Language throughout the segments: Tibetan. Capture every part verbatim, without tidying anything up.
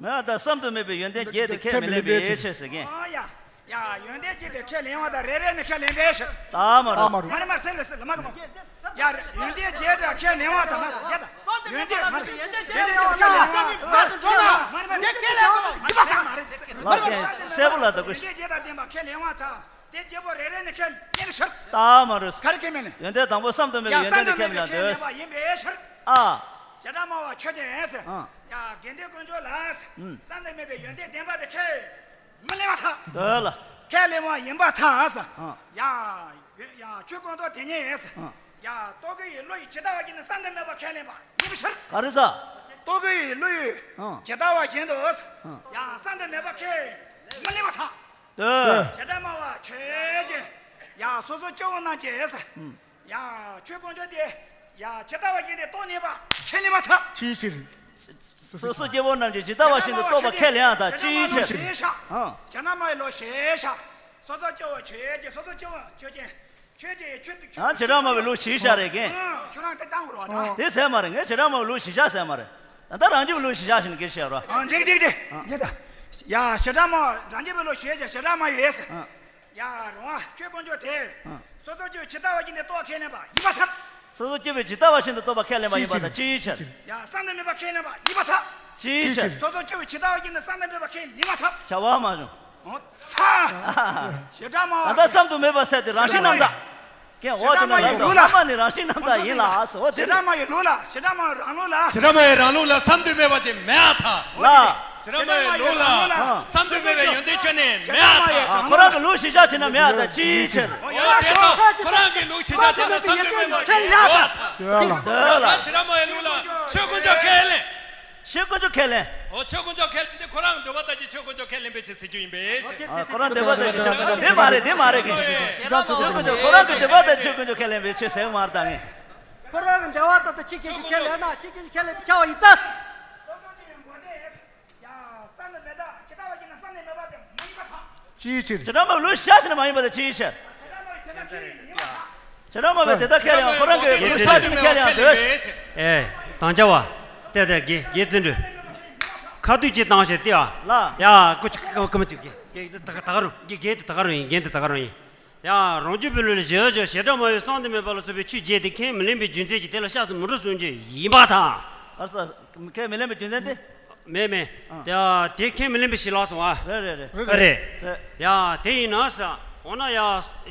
མེད་པ་དང་བསམ་དུ་མེད་པའི་ཡོན་ཏན་བརྒྱད་དེ་ཁས་མི་ལེན་པའི་ཕྱིར་ཟེར་མཁན། ཨ་ཡ། ཡ། ཡོན་ཏན་བརྒྱད་དེ་ཁས་ལེན་པ་དང་རེ་རེ་ནས་ཁས་ལེན་པའི་ཕྱིར། ད་མ་རེད། མ་རེད་མ་རེད། སེ་ལ་སེ་ལ་མ་གི་མ། ཡ། ཡོན་ཏན་བརྒྱད་དེ་ཁས་ལེན་པ་དང་ན་ཡ་ད། ཡོན་ཏན་མ་རེད། ཡོན་ཏན་བརྒྱད་དེ་ཁས་ལེན་པ་མ་རེད་མ་རེད། ལགས་ཀྱང་གསལ་པོ་ལ་ད་གོ། ཡོན་ཏན་བརྒྱད་དང་ལྡན་པ་ཁས་ལེན་པ་དང་། དེ་བརྒྱད་པོ་རེ་རེ་ནས་ཁས་ལེན་ཕྱིར། ད་མ་རེད། ག་རེ་ཁས་མི་ལེན། ཡོན་ཏན་དང་པོ་བསམ་དུ་མེད་པའི་ཡོན་ཏན་དེ་ཁས་མི་ལེན་ཡང་འདོད། ཡིན་པའི་ཕྱིར། ཨ། བྱེ་བྲག་སྨྲ་བ་ཁྱོད་ཀྱིས། ཨ། ཡ། དགེ་འདུན་དཀོན་མཆོག་ལ། ཨུམ། བསམ་དུ་མེད་པའི་ཡོན་ཏན་ལྡན་པ་དེ་ཁས་མི་ལེན་པར་ཐལ། འདོད་ལ། ཁས་ལེན་པ་ཡིན་པར་ཐལ། ཨ། ཡ། ཡ། ཆོས་ཀུན་རྫོབ་དེ་ཉིད། ཨ། ཡ། རྟོག་གེ་ཡི་བློ་ཡིས་ཇི་ལྟ་བ་བཞིན་དུ་བསམ་དུ་མེད་པ་ཁས་ལེན་པ་ཡིན་པའི་ཕྱིར། ག་རེ་ཟེར། རྟོག་གེ་ཡི་བློ་ཡིས། ཨ། ཇི་ལྟ་བ་བཞིན་དུ། ཨ། ཡ། བསམ་དུ་མེད་པ་ཁས་མི་ལེན་པར་ཐལ། འདོད། བྱེ་བྲག་སྨྲ་བ་ཁྱོད་ཀྱིས། ཡ། སོ་སོ་སྐྱེ་བོ་རྣམས་ཀྱིས། ཨུམ། ཡ། ཆོས་དཀོན་མཆོག་དེ། ཡ། ཇི་ལྟ་བ་བཞིན་དུ་རྟོགས་ནུས་པ་ཁས་ལེན་པར་ཐལ། ཅིའི་ཕྱིར། སོ་སོ་སྐྱེ་བོ་རྣམས་ཀྱིས་ཇི་ལྟ་བ་བཞིན་དུ་རྟོགས་པ་ཁས་ལེན་ཡང་དག་ཅིའི་ཕྱིར། ཨང་། བྱེ་བྲག་སྨྲ་བའི་ལུགས་ཞེས་བྱ། སོ་སོ་སྐྱེ་བོ་ཁྱོད་ཀྱིས་སོ་སོ་སྐྱེ་བོ་ཁྱོད་ཀྱིས་ཁྱོད་ཀྱིས་ཁྱོད་ཀྱིས། ཨང་། བྱེ་བྲག་སྨྲ་བའི་ལུགས་ཞེས་བྱ་རེད་ཀྱི། ཨང་། ཁྱོད་རང་དེ་བཏང་དགོས་རེད་བ་ད། དེ་ཟེར་མ་རེད། ངས་བྱེ་བྲག་སྨྲ་བའི་ལུགས་ཞེས་བྱ་ཟེར་མ་རེད། ད་ལྟ་རང་རྒྱུད་པའི་ལུགས་ཞེས་བྱ་ཞེས་ནས་སྐད་ཆ་བཤད་རོགས། ཨང་། འགྲིག་འགྲིག་འགྲིག་ཡ་ད། ཡ། བྱེ་བྲག་སྨྲ། རང་རྒྱུད་པའི་ལུགས་ཞེས་བྱ་བྱེ་བྲག་སྨྲ་ཡོད་ཟེར། ཨང་། ཡ། རང་ཆོས་དཀོན་མཆོག་དེ། ཨང་། སོ་སོ་སྐྱེ་བོས་ཇི་ལྟ་བ་བཞིན་དུ་རྟོགས་པ་ཁས་ལེན་པ་ཡིན་པར་ཐལ། སོ་སོ་སྐྱེ་བོས་ཇི་ལྟ་བ་བཞིན་དུ་རྟོགས་པ་ཁས་ལེན་པ་ཡིན་པར་ཐལ། ཅིའི་ཕྱིར། ཡ། བསམ་དུ་མེད་པ་ཁས་ལེན་པ་ཡིན་པར་ཐལ། ཅིའི་ཕྱིར། སོ་སོ་སྐྱེ་བོས་ཇི་ལྟ་བ་བཞིན་དུ་བསམ་དུ་མེད་པ་ཁས་ལེན་པར་ཐལ། བྱ་བ་མ་བྱུང་། འོ་ཚ། བྱེ་བྲག་སྨྲ་བ། ད་ལྟ་བསམ་དུ་མེད་པ་ཟེར་དེ་རང་བཞིན་རྣམ་དག་ཀྱང་འོ་དེ་ན་ལ་དང་ལ་མ་ནི་རང་བཞིན་རྣམ་དག་ཡིན་ལ། འོ་དེ། བྱེ་བྲག་སྨྲ་བའི་ལུགས་ལ། བྱེ་བྲག་སྨྲ་བའི་རང་ལུགས་ལ། བྱེ་བྲག་སྨྲ་བའི་རང་ལུགས་ལ་བསམ་དུ་མེད་པ་ཅིག་མེད་པར་ཐལ། ལ། བྱེ་བྲག་སྨྲ་བའི་ལུགས་ལ། ཨང་། བསམ་དུ་མེད་པའི་ཡོན་ཏན་ཁྱོན་ནས་མེད་པར་ཐལ། ཁོ་རང་གི་ལུགས་ཞེས་བྱ་ཞེ་ན་མེད་པར་ཐལ། ཅིའི་ཕྱིར། འོ་ཡ་ཤོ། ཁོ་རང་གི་ལུགས་ཞེས་བྱ་ཞེ་ན་བསམ་དུ་མེད་པ་ཅིག་ཡོད་པར་ཐལ། འདོད་ལ། བྱེ་བྲག་སྨྲ་བའི་ལུགས་ལ་ཆོས་དཀོན་མཆོག་ཁས་ལེན། ཆོས་དཀོན་མཆོག་ཁས་ལེན། འོ་ཆོས་དཀོན་མཆོག་ཁས་ལེན་དེ་ཁོ་རང་འདོད་པ་ལྟར་གྱི་ཆོས་དཀོན་མཆོག་ཁས་ལེན་པའི་ཕྱིར་ཟེར་རྒྱུ་ཡིན་པས། ཨ། ཁོ་རང་འདོད་པ་ལྟར་གྱི་ཆོས་དཀོན་མཆོག་དེ་མ་རེད། དེ་མ་རེད་གི། ཆོས་དཀོན་མཆོག་ཁོ་རང་གི་འདོད་པ་ལྟར་ཆོས་དཀོན་མཆོག་ཁས་ལེན་པའི་ཕྱིར་ཟེར་མ་རེད་ད་ངས། ཁོ་རང་གི་འདོད་པ་ལྟར་དུ་ཆོས་དཀོན་མཆོག་ཁས་ལེན་ན་ཆོས་དཀོན་མཆོག་ཁས་ལེན་པའི་ཕྱིར་བ་ཡིན་ཙང་། ཅིའི་ཕྱིར། བྱེ་བྲག་སྨྲ་བའི་ལུགས་ཞེས་བྱ་ཞེ་ན་མ་ཡིན་པར་ཐལ། ཅིའི་ཕྱིར། བྱེ་བྲག་སྨྲ་བའི་དེ་ལྟར་ཁས་ལེན་ཡང་ཁོ་རང་གི་ལུགས་ཞེས་ཞེ་ན་ཁས་ལེན་ཡང་འདོད། ཨེ། དམ་བཅའ་བ། ཏེ་ཏེ་དགེ་དགེ་བརྩོན་འགྲུས། ཁ་ཐུག་ཅིག་བཏང་ཞེས་ཏེ་ཨ། ལ། ཡ་ཀུ་ཅི་ཀ་ཀ་མ་ཅིག་དགེ་དགེ་ད་ག་ད་ག་རུ་དགེ་དགེ་དེ་ད་ག་རུ་ཡིན། དགེ་དེ་ད་ག་རུ་ཡིན། ཡ། རང་རྒྱུད་པའི་ལུགས་ལ་ཞེས་བྱ་བྱེ་བྲག་སྨྲ་བའི་བསམ་དུ་མེད་པ་ལ་སོགས་པའི་ཆོས་བརྒྱད་དེ་ཁས་མི་ལེན་པའི་རྒྱུ་མཚན་གྱིས་དེ་ལ་བཤགས་སུ་མི་རུང་གསུངས་རྒྱུ་ཡིན་པར་ཐལ། ཨ་ས། ཁས་མི་ལེན་པའི་རྒྱུ་མཚན་དེ། མེད་མེད། ཨ། དེ་དེ་ཁས་མི་ལེན་པའི་ཕྱིར་ལགས་སོ། ཨ། རེད་རེད་རེད། རེད། རེད། ཡ་དེ་ཡིན་ན་ས། འོ་ན་ཡ།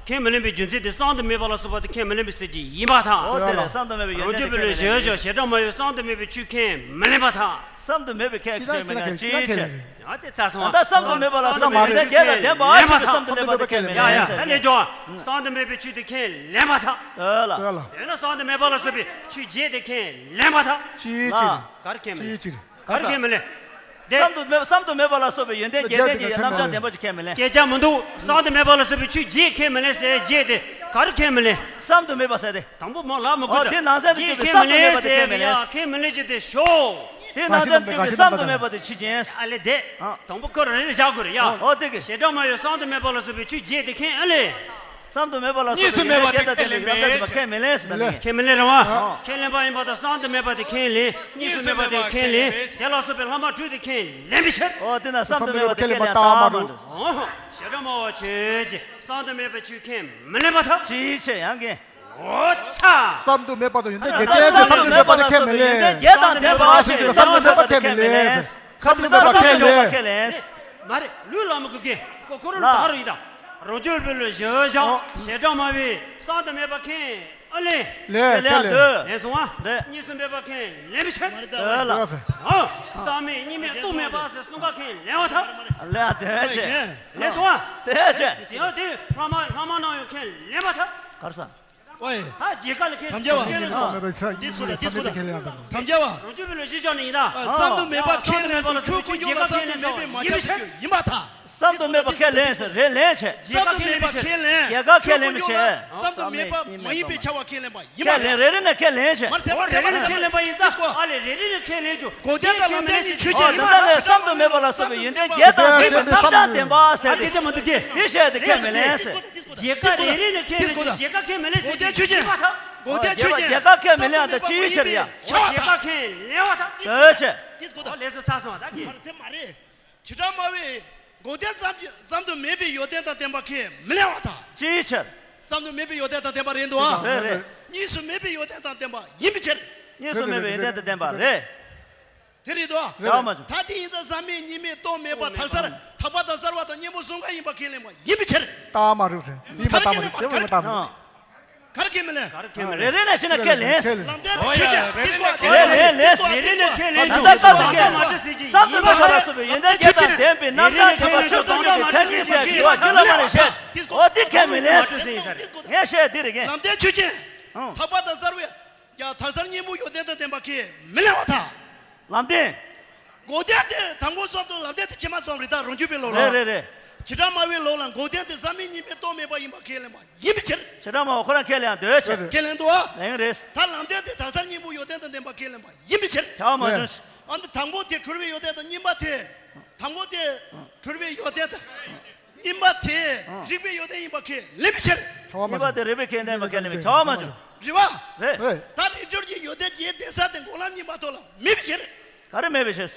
ཁས་མི་ལེན་པའི་རྒྱུ་མཚན་དེ་བསམ་དུ་མེད་པ་ལ་སོགས་པ་དེ་ཁས་མི་ལེན་པའི་ཕྱིར་གྱི་ཡིན་པར་ཐལ། འོ་དེ་རེད། བསམ་དུ་མེད་པའི་ཡོན་ཏན་དེ་ཁས་མི་ལེན། རང་རྒྱུད་པའི་ལུགས་ཞེས་བྱ་བྱེ་བྲག་སྨྲ་བའི་བསམ་དུ་མེད་པའི་ཆོས་ཁས་མི་ལེན་པར་ཐལ། བསམ་དུ་མེད་པའི་ཁས་ཁས་མི་ལེན། ཅིའི་ཕྱིར། ཡ་དེ་ཚ་སོང་། ད་ལྟ་བསམ་དུ་མེད་པ་ལ་སོགས་པའི་ཡོན་ཏན་བརྒྱད་དང་ལྡན་པ་ཞིག་ཏུ་བསམ་དུ་མེད་པ་དེ་ཁས་མི་ལེན། ཡ་ཡ་ཨ་ལས་ཀྱང་བསམ་དུ་མེད་པའི་ཆོས་དེ་ཁས་ལེན་པར་ཐལ། འདོད་ལ། དེ་ནི་བསམ་དུ་མེད་པ་ལ་སོགས་པའི་ཆོས་བརྒྱད་དེ་ཁས་ལེན་པར་ཐལ། ཅིའི་ཕྱིར། ག་རེ་ཁས་མི་ལེན། ཅིའི་ཕྱིར། ག་རེ་ཁས་མི་ལེན། དེ། བསམ་དུ་མེད་བསམ་དུ་མེད་པ་ལ་སོགས་པའི་ཡོན་ཏན་བརྒྱད་ལྡན་གྱི་རྣམ་གྲངས་ལྡན་པ་ཞིག་ཁས་མི་ལེན། སྐད་ཆ་མི་འདུག་བསམ་དུ་མེད་པ་ལ་སོགས་པའི་ཆོས་བརྒྱད་ཁས་མི་ལེན་ཟེར་བརྒྱད་དེ་ག་རེ་ཁས་མི་ལེན། བསམ་དུ་མེད་པ་ཟེར་ཏེ། དང་པོ་མོ་ལ་མི་དགོས། ཨོ་དེ་ནང་ཚན་དུ་བརྒྱད་གྱུར་པའི་ཁས་མི་ལེན་ཟེར་བསམ་དུ་མེད་པ་དེ་ཁས་མི་ལེན། ཁས་མི་ལེན་ཅི་སྟེ་ཤོག་དེ་ནང་ཚན་དུ་བརྒྱུད་པའི་བསམ་དུ་མེད་པ་དེ་ཆོས་ཅན། ཨ་ལས་དེ། ཨ། དང་པོ་ཁོ་རང་རེ་བཞག་དགོས་རེད་ཡ། ཨོ་དེ་གི། བྱེ་བྲག་སྨྲ་བའི་བསམ་དུ་མེད་པ་ལ་སོགས་པའི་ཆོས་བརྒྱད་དེ་ཁས་ཨ་ལས། བསམ་དུ་མེད་པ་ལ་སོགས་པའི་ཡོན་ཏན་བརྒྱད་དང་ལྡན་པའི་རྣམ་གྲངས་ལྡན་པ་ཁས་མི་ལེན་ཟེར་ད་ནི། ཁས་མི་ལེན་རེད་བ། ཨ། ཁས་ལེན་པ་ཡིན་པ་དང་བསམ་དུ་མེད་པ་དེ་ཁས་ལེན། གཉིས་སུ་མེད་པ་དེ་ཁས་ལེན། དེ་ལ་སོགས་པའི་ལྷག་མ་དྲུག་དེ་ཁས་ལེན་པའི་ཕྱིར། ཨོ་དེ་ན་བསམ་དུ་མེད་པ་དེ་ཁས་ལེན་སྟབས་མ་འགྲོ། ཨོ། བྱེ་བྲག་སྨྲ་བ་ཆོས་ཅན། བསམ་དུ་མེད་པའི་ཆོས་ཁས་མི་ལེན་པར་ཐལ། ཅིའི་ཕྱིར་ཡང་གིན། འོ་ཚ། བསམ་དུ་མེད་པ་དང་ཡོན་ཏན་བརྒྱད་ལྡན་པའི་བསམ་དུ་མེད་པ་ལ་སོགས་པའི་ཡོན་ཏན་བརྒྱད་དང་ལྡན་པ་ཞིག་ཏུ་བསམ་དུ་མེད་པ་དེ་ཁས་མི་ལེན། ཁ་ཐུག་ལ་ཁས་ལེན། མ་རེད་ལུས་ལ་མི་དགོས་ཀྱི་ཁོ་ཁོ་རང་ལ་ད་རུ་ཡིན་ད། རང་རྒྱུད་པའི་ལུགས་ཞེས་བྱ་བྱེ་བྲག་སྨྲ་བའི་བསམ་དུ་མེད་པ་ཁས་ཨ་ལེ། ལེ་ཁས་ལེན་འདོད། ལེན་སོང་ཨ། རེད། གཉིས་སུ་མེད་པ་ཁས་ལེན་པའི་ཕྱིར། འདོད་ལ། ཨ། བསམ་མེད་གཉིས་མེད་རྟོག་མེད་པ་ཟེར་གསུམ་ཀ་ཁས་ལེན་པར་ཐལ། ལེན་འདོད་ཅེས། ལེན་སོང་ཨ། འདོད་ཅེས། ཡང་དེ་ལྷག་མ་ལྷག་མ་རྣམས་ཡང་ཁས་ལེན་པར་ཐལ། གར་ས། ཨོའི། ད་རྒྱལ་ཁ་ལ་ཁས་དམ་བཅའ་བ། ཁས་ལེན་སོང་། དེ་སྐོར་དང་དེ་སྐོར་དང་དམ་བཅའ་བ། རང་རྒྱུད་པའི་ལུགས་ཞེས་བྱ་ནི་ཡིན་ད། བསམ་དུ་མེད་པ་ཁས་ལེན་ན་ཆོས་ཀུན་རྒྱལ་ཁ་ཁས་ལེན་ན་ཡིན་པར་ཐལ། བསམ་དུ་མེད་པ་ཁས་ལེན་ཟེར་རེ་ལེན་བྱེད། རྒྱལ་ཁ་ཁས་ལེན་པའི་ཕྱིར། རྒྱལ་ཁ་ཁས་ལེན་པའི་ཕྱིར། བསམ་དུ་མེད་པ་མ་ཡིན་པའི་བྱ་བ་ཁས་ལེན་པ་ཡིན་པར་ཐལ། ཁས་ལེན་རེ་རེ་ནས་ཁས་ལེན་བྱེད། མ་རེད་ཟེར་མ་རེད་ཟེར་མ་རེད། ཁས་ལེན་པ་ཡིན་ཙང་ཨ་ལས་རེ་རེ་ནས་ཁས་ལེན་བྱུང་། གོ་ཆ་དང་ལམ་ཁྱེར་གཉིས་ཆོས་ཅན། ཨོ་དེ་ལྟ་བས་བསམ་དུ་མེད་པ་ལ་སོགས་པའི་ཡོན་ཏན་བརྒྱད་དང་ལྡན་པའི་རྣམ་གྲངས་ལྡན་པ་ཟེར་ཏེ། ཨ་སྐད་ཆ་མ་འདུག་གི། དེ་བཤད་དེ་ཁས་མི་ལེན་ཟེར། རྒྱལ་ཁ་རེ་རེ་ནས་ཁས་ལེན་བྱུང་། རྒྱལ་ཁ་ཁས་མི་ལེན་ཟེར་གོ་ཆ་ཆོས་ཅན། ཡིན་པར་ཐལ། གོ་ཆ་ཆོས་ཅན། རྒྱལ་ཁ་ཁས་མི་ལེན་ཨ་ད་ཅིའི་ཕྱིར་ཡ། རྒྱལ་ཁ་ཁས་ལེན་པར་ཐལ། འདོད་ཅེས། དེ་གོ་ད། ཨོ་ལས་སུ་ཚ་སོང་བ་ད་ཁྱེད། མ་རེད་དེ་མ་རེད། བྱེ་བྲག་སྨྲ་བས་འགོག་བདེན་བསམ་གྱི་བསམ་དུ་མེད་པའི་ཡོན་ཏན་དང་ལྡན་པ་ཁས་མི་ལེན་པར་ཐལ། ཅིའི་ཕྱིར། བསམ་དུ་མེད་པའི་ཡོན་ཏན་དང་ལྡན་པ་རེད་འདུག་ཨ། རེད་རེད། གཉིས་སུ་མེད་པའི་ཡོན་ཏན་དང་ལྡན་པ་ཡིན་པའི་ཕྱིར། གཉིས་སུ་མེད་པའི་ཡོན་ཏན་དང་ལྡན་པ་རེད། དེ་རེད་དོ། རེད་བ་མ་བྱུང་། ད་དེ་ཡིན་ཙང་བཟང་མེད་གཉིས་མེད་རྟོག་མེད་པ་དག་ས་ར་དག་པ་དང་གསར་བ་དང་གཉེན་པོ་གསུམ་ཀ་ཡིན་པ་ཁས་ལེན་པ་ཡིན་པའི་ཕྱིར། ལྟ་བ་མ་རུབ་ཟེར། དེ་མ་ལྟ་མ་རུབ་ཟེར། དེ་མ་ལྟ་མ་རུབ། ག་རེ་ཁས་མི་ལེན། ག་རེ་ཁས་མི་ལེན། རེ་རེ་ནས་ཤེས་ན་ཁས་ལེན། ལམ་སྟོན་དང་ཆོས་ཅན། རེ་རེ་ནས་ཁས་ལེན། རེ་རེ་ནས་ཁས་ལེན། ད་ལྟ་བསམ་དུ་མེད་པ་ལ་སོགས་པའི་ཡོན་ཏན་བརྒྱད་དང་ལྡན་པའི་རྣམ་གྲངས་ལྡན་པ་ཆོས་ཚོགས་རྒྱུད་ཀྱི་མཚན་ཉིད་ཟེར་གྱི་བ་རྒྱུད་ལ་མ་ནས་བཤད། འོ་འདི་ཁས་མི་ལེན། ངས་བཤད་འདི་རེད་ཀན། ལམ་སྟོན་ཆོས་ཅན། དག་པ་དང་གསར་བའི། ཡང་དག་སར་གཉེན་པོ་ཡོན་ཏན་དང་ལྡན་པ་ཁས་མི་ལེན་པར་ཐལ། ལམ་བདེན། འགོག་བདེན་དེ་དང་པོ་གསུམ་དང་ལམ་བདེན་དེ་ཕྱི་མ་གསུམ་རེད་ད་རང་རྒྱུད་པའི་ལུགས་ལ། རེད་རེད་རེད། བྱེ་བྲག་སྨྲ་བའི་ལུགས་ལ་འགོག་བདེན་དེ་བཟང་མེད་གཉིས་མེད་རྟོག་མེད་པ་ཡིན་པ་ཁས་ལེན་པ་ཡིན་པའི་ཕྱིར། བྱེ་བྲག་སྨྲ་བ་ཁོ་རང་ཁས་ལེན་ཡང་འདོད་ཕྱིར། ཁས་ལེན་འདུག་ཨ། ལེན་རེད། ད་ལམ་བདེན་དེ་དག་སར་གཉེན་པོ་ཡོན་ཏན་དང་ལྡན་པ་ཁས་ལེན་པ་ཡིན་པའི་ཕྱིར། བྱ་བ་མ་བྱུང་། ཨ་ནི་དང་པོ་དེ་གྲོལ་བའི་ཡོན་ཏན་དང་གཉིས་པ་དེ། དང་པོ་དེ་གྲོལ་བའི་ཡོན་ཏན་དང་། གཉིས་པ་དེ་རིགས་པའི་ཡོན་ཏན་ཡིན་པ་ཁས་ལེན་པའི་ཕྱིར། གཉིས་པ་དེ་རིགས་པའི་ཁས་ལེན་པ་ཁས་ལེན་པའི་བྱ་བ་མ་བྱུང་། རེད་བ། རེད། རེད། ད་རིགས་གྲོལ་གྱི་ཡོན་ཏན་བརྒྱད་ལྡན་ས་དེ་འགོག་ལམ་གཉིས་མ་གཏོགས་ལ་མེད་པའི་ཕྱིར། ག་རེ་མེད་པའི་ཕྱིར།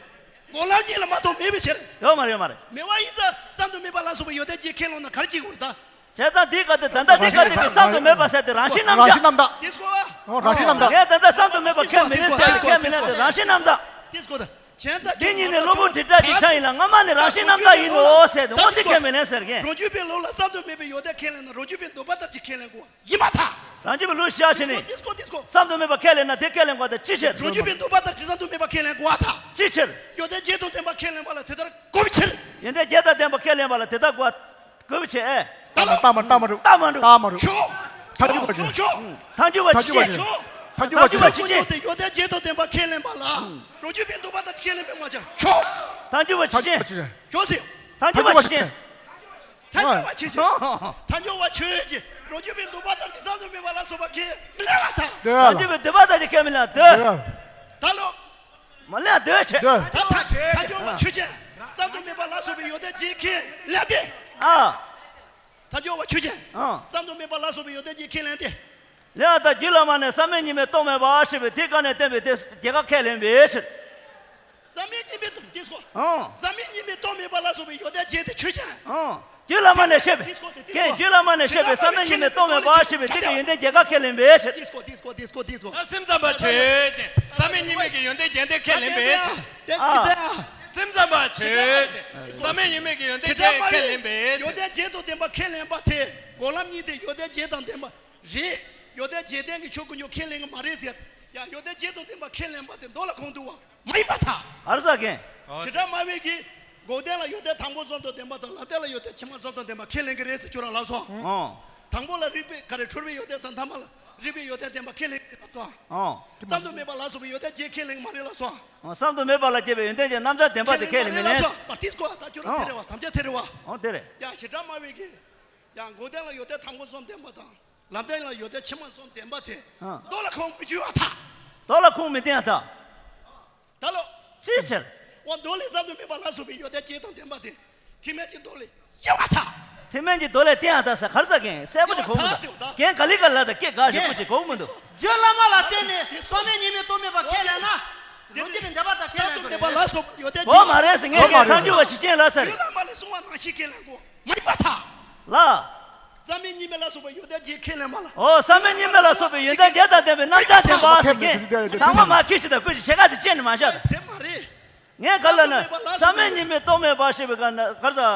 འགོག་ལམ་གཉིས་ལ་མ་གཏོགས་མེད་པའི་ཕྱིར། ཡོད་མ་རེད་ཡོད་མ་རེད། མེད་པ་ཡིན་ཙང་བསམ་དུ་མེད་པ་ལ་སོགས་པའི་ཡོན་ཏན་བརྒྱད་ཁས་ལེན་ན་ག་རེ་བྱེད་དགོས་རེད་ད། བྱས་ཙང་འདི་ག་དེ་ད་ལྟ་འདི་ག་དེ་གི་བསམ་དུ་མེད་པ་ཟེར་དེ་རང་བཞིན་རྣམ་དག་རང་བཞིན་རྣམ་དག་དེ་སྐོར་བ། ཨོ་རང་བཞིན་རྣམ་དག་ངས་ད་ལྟ་བསམ་དུ་མེད་པ་ཁས་མི་ལེན་ཟེར་དེ་ཁས་མི་ལེན་དེ་རང་བཞིན་རྣམ་དག་དེ་སྐོར་ད། བྱས་ཙང་འདི་གཉིས་ནི་གློ་བུར་དྲི་བྲལ་གྱི་ཆ་ཡིན་ལ་སྔ་མ་ནི་རང་བཞིན་རྣམ་དག་ཡིན་ནོ་ཟེར་དེ་འོ་འདི་ཁས་མི་ལེན་ཟེར་གི། རང་རྒྱུད་པའི་ལུགས་ལ་བསམ་དུ་མེད་པའི་ཡོན་ཏན་ཁས་ལེན་ན་རང་རྒྱུད་པའི་འདོད་པ་ལྟར་གྱི་ཁས་ལེན་དགོས་ཡིན་པར་ཐལ། རང་རྒྱུད་པའི་ལུགས་བཞག་ཕྱིར་ནི། དེ་སྐོར་དེ་སྐོར། བསམ་དུ་མེད་པ་ཁས་ལེན་ན་དེ་ཁས་ལེན་དགོས་ད་ཅི་ཕྱིར། རང་རྒྱུད་པའི་འདོད་པ་ལྟར་གྱི་བསམ་དུ་མེད་པ་ཁས་ལེན་དགོས་པར་ཐལ། ཅི་ཕྱིར། ཡོན་ཏན་བརྒྱད་དང་ལྡན་པ་ཁས་ལེན་པ་ལ་དེ་ལྟར་དགོས་པའི་ཕྱིར། ཡོན་ཏན་བརྒྱད་དང་ལྡན་པ་ཁས་ལེན་པ་ལ་དེ་ལྟར་དགོས། དགོས་པའི་ཕྱིར། ཨེ། ལྟ་མ་ལྟ་མ་ལྟ་མ་རུ། ལྟ་མ་རུ། ལྟ་མ་རུ། ཤོག་ཐར་རྒྱུ་བ་ཆོས་ཅན། ཐར་རྒྱུ་བ་ཆོས་ཅན། ཐར་རྒྱུ་བ་ཆོས་ཅན། ཡོན་ཏན་བརྒྱད་དང་ལྡན་པ་ཁས་ལེན་པ་ལ། རང་རྒྱུད་པའི་འདོད་པ་ལྟར་ཁས་ལེན་པའི་མ་བྱ། ཤོག་ཐར་རྒྱུ་བ་ཆོས་ཅན། ཤོག་ཟེར། ཐར་རྒྱུ་བ་ཆོས་ཅན། ཐར་རྒྱུ་བ་ཆོས་ཅན། ཐར་རྒྱུ་བ་ཆོས་ཅན། རང་རྒྱུད་པའི་འདོད་པ་ལྟར་གྱི་བསམ་དུ་མེད་པ་ལ་སོགས་པ་ཁས་མི་ལེན་པར་ཐལ། རང་རྒྱུད་པའི་འདོད་པ་ལྟར་གྱི་ཁས་མི་ལེན་ཏེ། ད་ལོ། མ་ལེན་ཏེ་ཆེ། ད་ཐར་ཐར་རྒྱུ་བ་ཆོས་ཅན། བསམ་དུ་མེད་པ་ལ་སོགས་པའི་ཡོན་ཏན་བརྒྱད་ཁས་ལེན་ཏེ། ཨ། ཐར་རྒྱུ་བ་ཆོས་ཅན། ཨ། བསམ་དུ་མེད་པ་ལ་སོགས་པའི་ཡོན་ཏན་བརྒྱད་ཁས་ལེན་ཏེ། ལེན་ཡང་ད་རྒྱུད་བླ་མ་ནས་བསམ་མེད་གཉིས་མེད་རྟོག་མེད་པ་ཞེས་པའི་དེ་ཀ་ནས་བསྟན་པའི་དེ་བརྒྱད་ཀ་ཁས་ལེན་པའི་ཕྱིར། བསམ་མེད་གཉིས་མེད་རྟོག་དེ་སྐོར། ཨང་། བསམ་མེད་གཉིས་མེད་རྟོག་མེད་པ་ལ་སོགས་པའི་ཡོན་ཏན་བརྒྱད་དེ་ཆོས་ཅན། ཨང་། རྒྱུད་བླ་མ་ནས་བཤད་པའི། དེ་སྐོར་དེ་དེ་སྐོར། རྒྱུད་བླ་མ་ནས་བཤད་པའི་བསམ་མེད་གཉིས་མེད་རྟོག་མེད་པ་ཞེས་པའི་དེ་ཀའི་ཡོན་ཏན་བརྒྱད་ཀ་ཁས་ལེན་པའི་ཕྱིར། དེ་སྐོར་དེ་སྐོར་དེ་སྐོར་དེ་སྐོར། ད་སེམས་ཙམ་པ་ཆོས་ཅན། བསམ་མེད་གཉིས་མེད་ཀྱི་ཡོན་ཏན་བརྒྱད་ལྡན་ཁས་ལེན་པའི་ཕྱིར། ཨ། སེམས་ཙམ་པ་ཆོས་ཅན། བསམ་མེད་གཉིས་མེད་ཀྱི་ཡོན་ཏན་བརྒྱད་ཁས་ལེན་པའི་ཕྱིར། ཡོན་ཏན་བརྒྱད་དང་ལྡན་པ་ཁས་ལེན་པ་དེ་འགོག་ལམ་གཉིས་དེ་ཡོན་ཏན་བརྒྱད་དང་ལྡན་པ་རེད། ཡོན་ཏན་བརྒྱད་ལྡན་གྱི་ཆོས་ཀུན་ཁས་ལེན་གྱི་མ་རེད་ཟེར། ཡང་ཡོན་ཏན་བརྒྱད་དང་ལྡན་པ་ཁས་ལེན་པ་དེ་མདོ་ལ་ཁུངས་འདུག་བ། མ་ཡིན་པར་ཐལ། ག་རེ་ཟེར་གན། བྱེ་བྲག་སྨྲ་བས་ཀྱིས་འགོག་བདེན་ལ་ཡོན་ཏན་དང་པོ་གསུམ་དང་ལྡན་པ་དང་ལམ་བདེན་ལ་ཡོན་ཏན་ཕྱི་མ་གསུམ་དང་ལྡན་པ་ཁས་ལེན་གྱི་རེད་ཟེར་ཁྱོད་རང་ལབ་སོང་། ཨོ། དང་པོ་ལ་རིགས་པའི་ག་རེ་གྲོལ་བའི་ཡོན་ཏན་དང་ཐ་མ་ལ་རིགས་པའི་ཡོན་ཏན་ལྡན་པ་ཁས་ལེན་གྱི་རེད་ལབ་སོང་། ཨོ། བསམ་དུ་མེད་པ་ལ་སོགས་པའི་ཡོན་ཏན་བརྒྱད་ཁས་ལེན་གྱི་མ་རེད་ལབ་སོང་། ཨོ། བསམ་དུ་མེད་པ་ལ་སྐྱེས་པའི་ཡོན་ཏན་གྱི་རྣམ་གྲངས་ལྡན་པ་དེ་ཁས་ལེན་མི་ལེན་ཟེར། ཨོ། དེ་སྐོར་ད་ཁྱོད་རང་དེ་རེད་བ། ཐམས་ཅད་དེ་རེད་བ། ཨོ་དེ་རེད། ཡང་བྱེ་བྲག་སྨྲ་བས་ཀྱིས་ཡང་འགོག་བདེན་ལ་ཡོན་ཏན་དང་པོ་གསུམ་ལྡན་པ་དང་། ལམ་བདེན་ལ་ཡོད་དེ་ཕྱི་མ་གསུམ་ལྡན་པ་དེ། ཨ། མདོ་ལ་ཁུངས་མི་འཁྱོལ་བ་ཐལ། མདོ་ལ་ཁུངས་མི་བསྟན་ཐལ། ད་ལོ། ཅིའི་ཕྱིར། འོ་མདོ་ལས་བསམ་དུ་མེད་པ་ལ་སོགས་པའི་ཡོན་ཏན་བརྒྱད་དང་ལྡན་པ་དེ། ཐེག་དམན་གྱི་མདོ་ལས་དབྱེ་བ་ཐལ། ཐེག་དམན་གྱི་མདོ་ལས་བསྟན་ཡང་ཐལ་ཟེར་ག་རེ་ཟེར་གན་གསལ་པོ་ཅིག་གོ་མི་འདུག་གན་ག་ལེ་ག་ལ་ད་སྐད་ག་ཞིག་པོ་ཅིག་གོ་མི་འདུག་རྒྱུད་བླ་མ་ལ་བརྟེན་ནས་བསམ་མེད་གཉིས་མེད་རྟོག་མེད་པ་ཁས་ལེན་ན། ལོ་རྒྱུས་ནི་འདས་པ་དང་ཁས་ལེན་དགོས་རེད། བསམ་དུ་མེད་པ་ལ་སོགས་ཡོན་ཏན་གོ་མ་རེད་ཟེར་ངས་ཀྱང་ཐལ་འགྱུར་བ་ཇི་བཞིན་ལ་ཟེར། རྒྱུད་བླ་མ་ལས་གསུངས་པ་ནང་བཞིན་ཁས་ལེན་དགོས། མ་ཡིན་པར་ཐལ། ལ། བསམ་མེད་གཉིས་མེད་ལ་སོགས་པའི་ཡོན་ཏན་བརྒྱད་ཁས་ལེན་པ་ལ། ཨོ། བསམ་མེད་གཉིས་མེད་ལ་སོགས་པའི་ཡོན་ཏན་བརྒྱད་དང་ལྡན་པའི་རྣམ་གྲངས་ལྡན་པ་ཟེར་གན། ཚང་མ་མ་ཁས་ཤིག་དང་ཀུན་གྱི་ཕྱེད་ཀ་དེ་བཅད་ནས་མ་བཞག་ཟེར་མ་རེད། ངས་ག་ལ་ན་བསམ་མེད་གཉིས་མེད་རྟོག་མེད་པ་ཞེས་པའི་ག་ན་ག་རེ་ཟེར།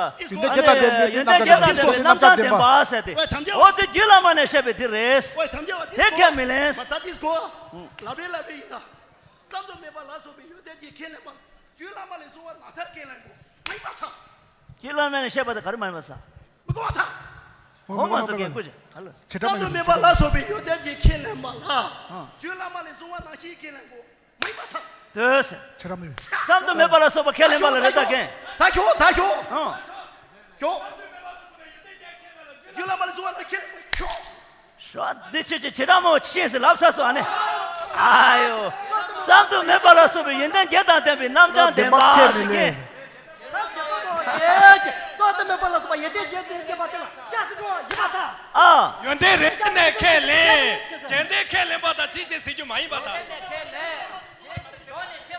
ཡོན་ཏན་བརྒྱད་དང་ལྡན་པའི་རྣམ་གྲངས་ལྡན་པ་ཟེར་ཏེ། འོ་དེ་རྒྱུད་བླ་མ་ནས་བཤད་པའི་དེ་རེད། དེ་ཁས་མི་ལེན། ལབ་རེ་ལབ་རེ་ཡིན་ད། བསམ་དུ་མེད་པ་ལ་སོགས་པའི་ཡོན་ཏན་གྱིས་ཁས་ལེན་པ། རྒྱུད་བླ་མ་ལས་གསུངས་པ་ནང་ལྟར་ཁས་ལེན་དགོས། མ་ཡིན་པར་ཐལ། རྒྱུད་བླ་མ་ནས་བཤད་པ་དེ་ག་རེ་མ་ཡིན་པར་ཟེར། མི་དགོས་པར་ཐལ། གོ་མ་སོང་གན་ཀུན་གྱི་ག་ལ། བསམ་དུ་མེད་པ་ལ་སོགས་པའི་ཡོན་ཏན་གྱིས་ཁས་ལེན་པ་ལ། རྒྱུད་བླ་མ་ལས་གསུངས་པ་ནང་བཞིན་ཁས་ལེན་དགོས། མ་ཡིན་པར་ཐལ། དེ་ཟེར། བསམ་དུ་མེད་པ་ལ་སོགས་པ་ཁས་ལེན་པ་ལ་རེད་ད་གན། ད་ཞོག་ད་ཞོག་ཞོག་རྒྱུད་བླ་མ་ལས་གསུངས་པ་ནང་ཁས་ལེན་དགོས། ཞོག་ཞོག་འདི་ཆོས་ཀྱི་བྱེ་བྲག་སྨྲ་བ་ཆོས་ཅན་ཟེར་ལབ་ཚར་སོང་ཨ་ནི། ཨ་ཡོ། བསམ་དུ་མེད་པ་ལ་སོགས་པའི་ཡོན་ཏན་བརྒྱད་དང་ལྡན་པའི་རྣམ་གྲངས་ལྡན་པ་ཟེར་གན། བསམ་དུ་མེད་པ་ལ་སོགས་པའི་ཡོན་ཏན་བརྒྱད་ལྡན་པ་དེ་ལ་ཤ་ཟེར་གོ་ཡིན་པར་ཐལ། ཨ། ཡོན་ཏན་རེ་རེ་ནས་ཁས་ལེན། བརྒྱད་ལྡན་ཁས་ལེན་པ་དང་ཅིའི་ཕྱིར་ཟེར་རྒྱུ་མ་ཡིན་པར་ཐལ།